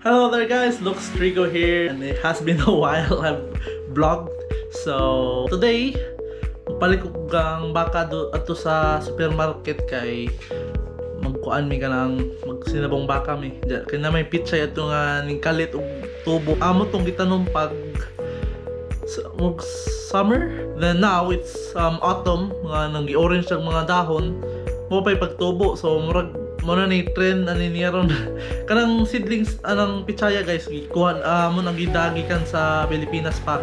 Hello there guys, Lux Trigo here, and it has been a while I've vlogged. So today, magpalit ko kang baka do ato sa supermarket kay magkuan mi kanang magsinabong baka mi. Kay na may pichay ato nga ning kalit og tubo. Amo tong gitanom pag mag summer. Then now it's autumn, nga nang orange ang mga dahon mo pa'y pagtubo. So murag mo na ni trend ani niya ron kanang seedlings anang pitsaya guys, gikuha mo nang gidagi kan sa Pilipinas pa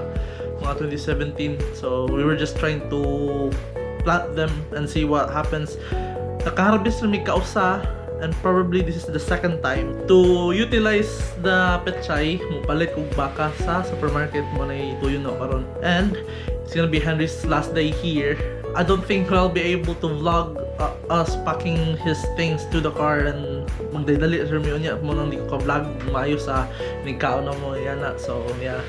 mga 2017. So we were just trying to plant them and see what happens. Nakaharvest na mi kausa and probably this is the second time to utilize the pechay. Mupalit kog baka sa supermarket mo na tuyo na karon, and it's gonna be Henry's last day here. I don't think I'll be able to vlog us packing his things to the car and magdadali sir mi unya mo nang di ko ka-vlog maayo sa nigkaon na mo yan na. So yeah,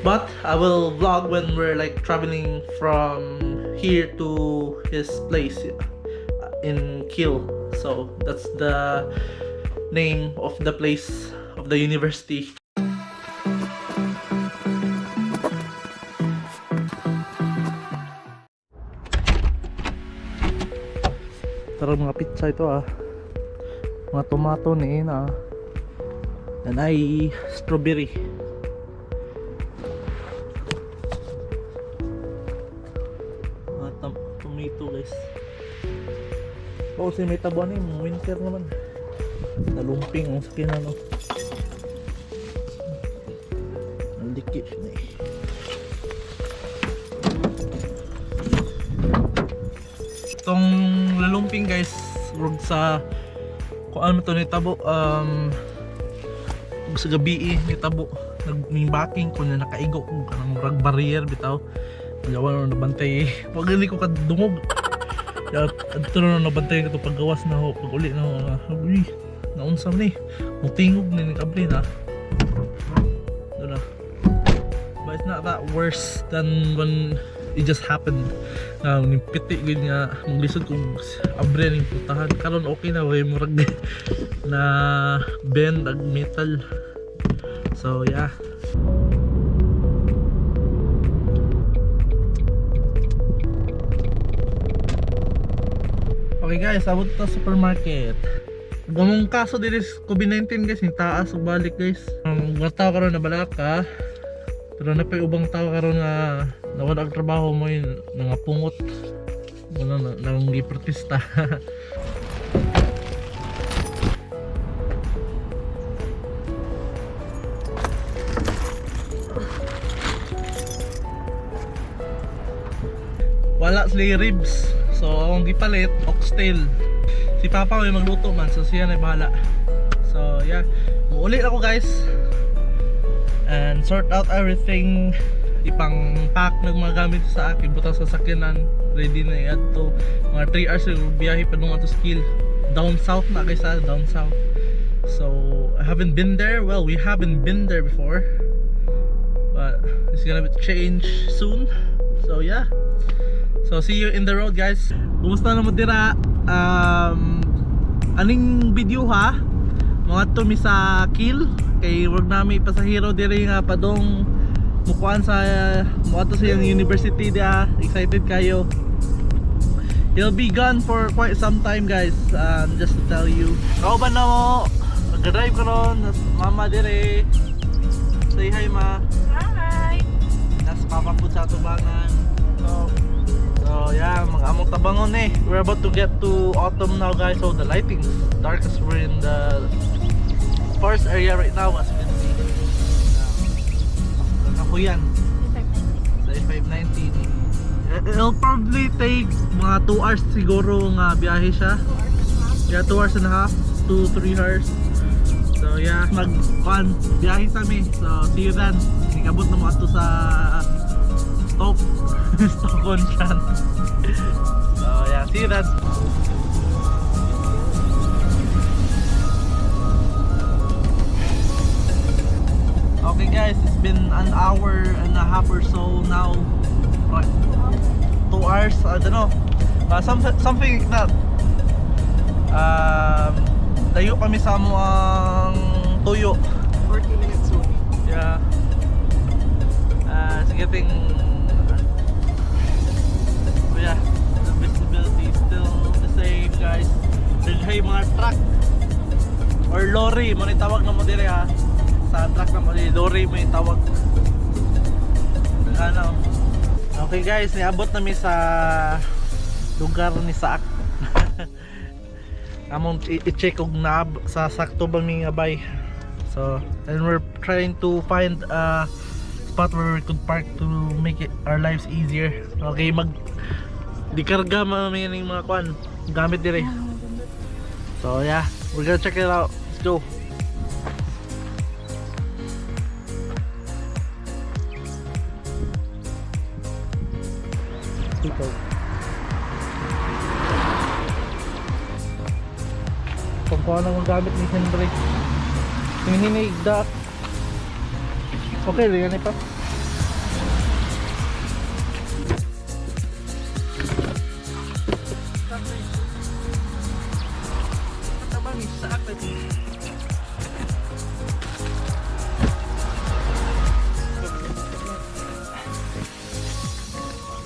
but I will vlog when we're like traveling from here to his place in Kiel. So that's the name of the place of the university. Tara, mga pizza ito ah. Mga tomato ni na. And ay strawberry. Mga tomato guys. Oo, si may tabuan eh, winter naman. Nalumping ang sakin ano. Ang dikit na eh. Itong lalumping guys, rug sa kung ano to ni tabo ug sa gabi eh, ni tabo nag backing ko na nakaigo ko kanang murag barrier bitaw. Magawa na nabantay eh. Wag gani ko kadungog. Ya, adto na nabantay ko to paggawas na ho, pag uli na ho, nga, uy, naunsa man eh. Mutingog ni ni abli na. Doon na. But it's not that worse than when it just happened. Na ni piti gud nga maglisod kog abre ning putahan. Karon okay na way murag na bend ag metal. So yeah. Okay guys, abot ta supermarket. Gamong kaso diri sa COVID-19 guys, yung taas ug balik guys. Ang mga tao karon na balaka. Pero na pa'y ubang tao karon nga nawala ang trabaho mo yun, nangapungot. Wala na nang giprotesta. Wala sila ribs. So akong gipalit oxtail. Si Papa may magluto man, so siya na bahala. So yeah, muuli ako guys. And sort out everything, ipang pack ng mga gamit sa akin, butang sa sakyanan, ready na i-adto. Mga 3 hours yung biyahe pa nung ato skill. Down south na guys ha, down south. So I haven't been there. Well, we haven't been there before. But it's gonna be change soon. So yeah. So see you in the road guys. Kumusta na mo dira? Aning video ha? Mga to mi sa Kiel kay wag nami pasahero diri nga padong mukuan sa muadto sa iyang university dia. Excited kayo. He'll be gone for quite some time guys. Just to tell you. Kauban na mo. Nag-drive karon, mama dire. Say hi, ma. Hi! Nas papa po sa tubangan. So yeah, mga among tabangon eh. We're about to get to autumn now guys. So the lighting's dark as we're in the forest area right now, as you can see. Nakakuyan sa 590. It'll probably take mga 2 hours siguro nga biyahe siya. Yeah, 2 hours and a half, 2 3 hours. So yeah, mag kuan biyahe sa mi. So see you then. Nikabot na mo ato sa Stoke Stoke-on-Trent. So yeah, see you then. Okay guys, it's been an hour and a half or so now. Right, 2 hours, I don't know. Something like that. Layo kami sa ang tuyo. 40 Getting, oh yeah, the visibility is still the same, guys. Daghay mga truck or lorry mo ni tawag na mo dire ha. Sa truck na mo ni lorry mo tawag. Ano? Okay guys, niabot na mi sa lugar ni Saak. Among i-check og naab sa sakto ba mi nga bay. So, and we're trying to find a spot where we could park to make it our lives easier. Okay, mag dikarga man mi ning mga kwan gamit dire. So yeah, we're gonna check it out. Let's go. Ito. Kung ano ang gamit ni Henry. Hinihinig da. Okay, ganyan pa.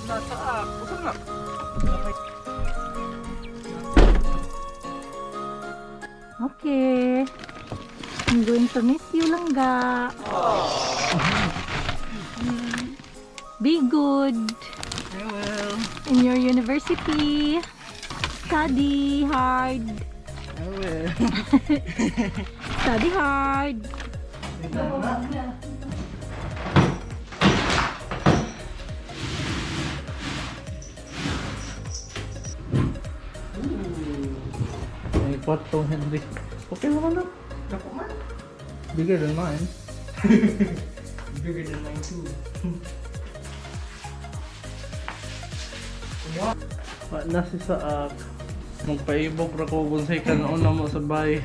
Nasa ako na. Okay. I'm going to miss you, Langga. Be good I will. In your university. Study hard. I will. Study hard. May kwarto, Henry. Okay naman na. Dako man. Bigger than mine. Bigger than mine too. Wa na si Saak. Magpaibok ra ko kung sa'y kanoon na mo sa bahay.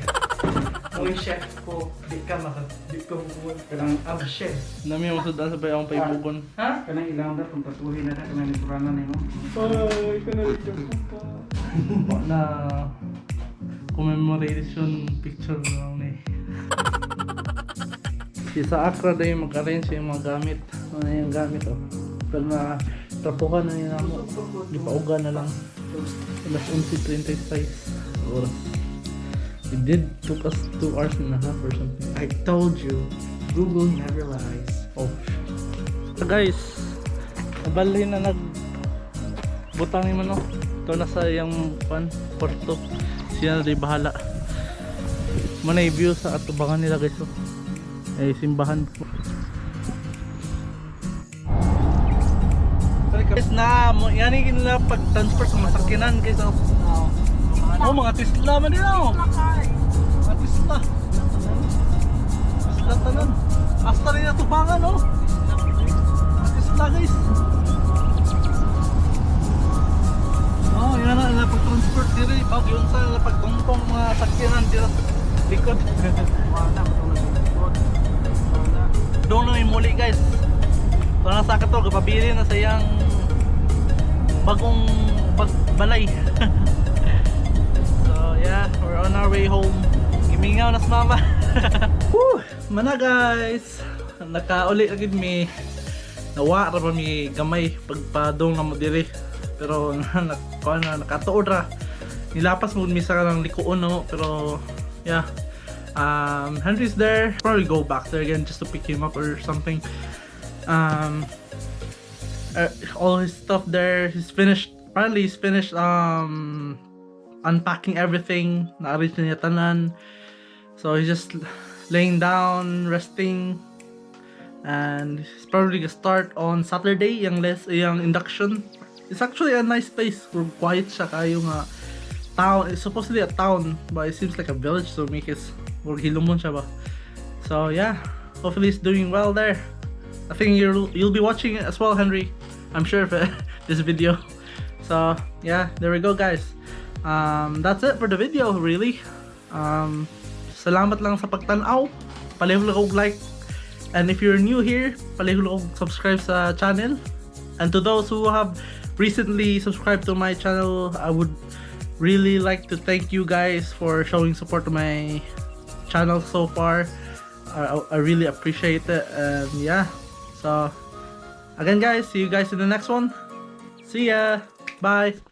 Oy, chef ko, di ka maka, di ka buwan. Kanang ab chef. Nami mo sudan sa bahay akong paibugon. Ha? Kanang ilang da kung tatuhin na kanang likurana nimo. Ay, kanang pa. Wa na, commemoration picture na lang ni. Si Saak ra day mag-arrange yung mga gamit. Ano yung gamit, oh. Pero na trapuhan na niya mo. Gipauga na lang. Alas 11:36 oras. It did took us 2 hours and a half or something. I told you, Google never lies. Oh. So guys, nabalhin na nag butang ni mano. Ito na sa iyang pan, porto. Siya na di bahala. Manay view sa atubangan nila, guys. Oh. Eh, simbahan. Guys, na mo yani nila pag transfer sa masakinan, guys. Oh, oh, mga Tesla man nila, oh. Mga Tesla. Tesla tanan. Hasta rin natubangan, oh. Mga Tesla, guys. Oh, yan na nila pag-transport diri. Bago yun sa nila pagtungtong mga sakyanan dira sa likod. Wala ko likod. Wala. Doon na may muli, guys. Parang sa to, kapabili na sa iyang bagong balay. So yeah, we're on our way home. Gimingaw na sa mama. Woo! Mana guys! Nakauli na gid mi. Nawa ra pa mi gamay pagpadong na mo diri. Pero na, na, nakatuod ra. Nilapas mo mi sa kanang likuon no, pero yeah. Henry's there. Probably go back there again just to pick him up or something. All his stuff there. He's finished. Apparently, he's finished unpacking everything. Na-arrange na niya tanan. So he's just laying down, resting. And he's probably gonna start on Saturday, yung induction. It's actually a nice place. Quiet siya kayo nga town. It's supposedly a town, but it seems like a village to me because murag hilumon siya ba. So yeah, hopefully he's doing well there. I think you'll be watching it as well, Henry. I'm sure of it, this video. So yeah, there we go, guys. That's it for the video, really. Salamat lang sa pagtanaw. Palihog lang og like. And if you're new here, palihog lang og subscribe sa channel. And to those who have recently subscribed to my channel, I would really like to thank you guys for showing support to my channel so far. I really appreciate it. And yeah, so Again, guys, see you guys in the next one. See ya. Bye.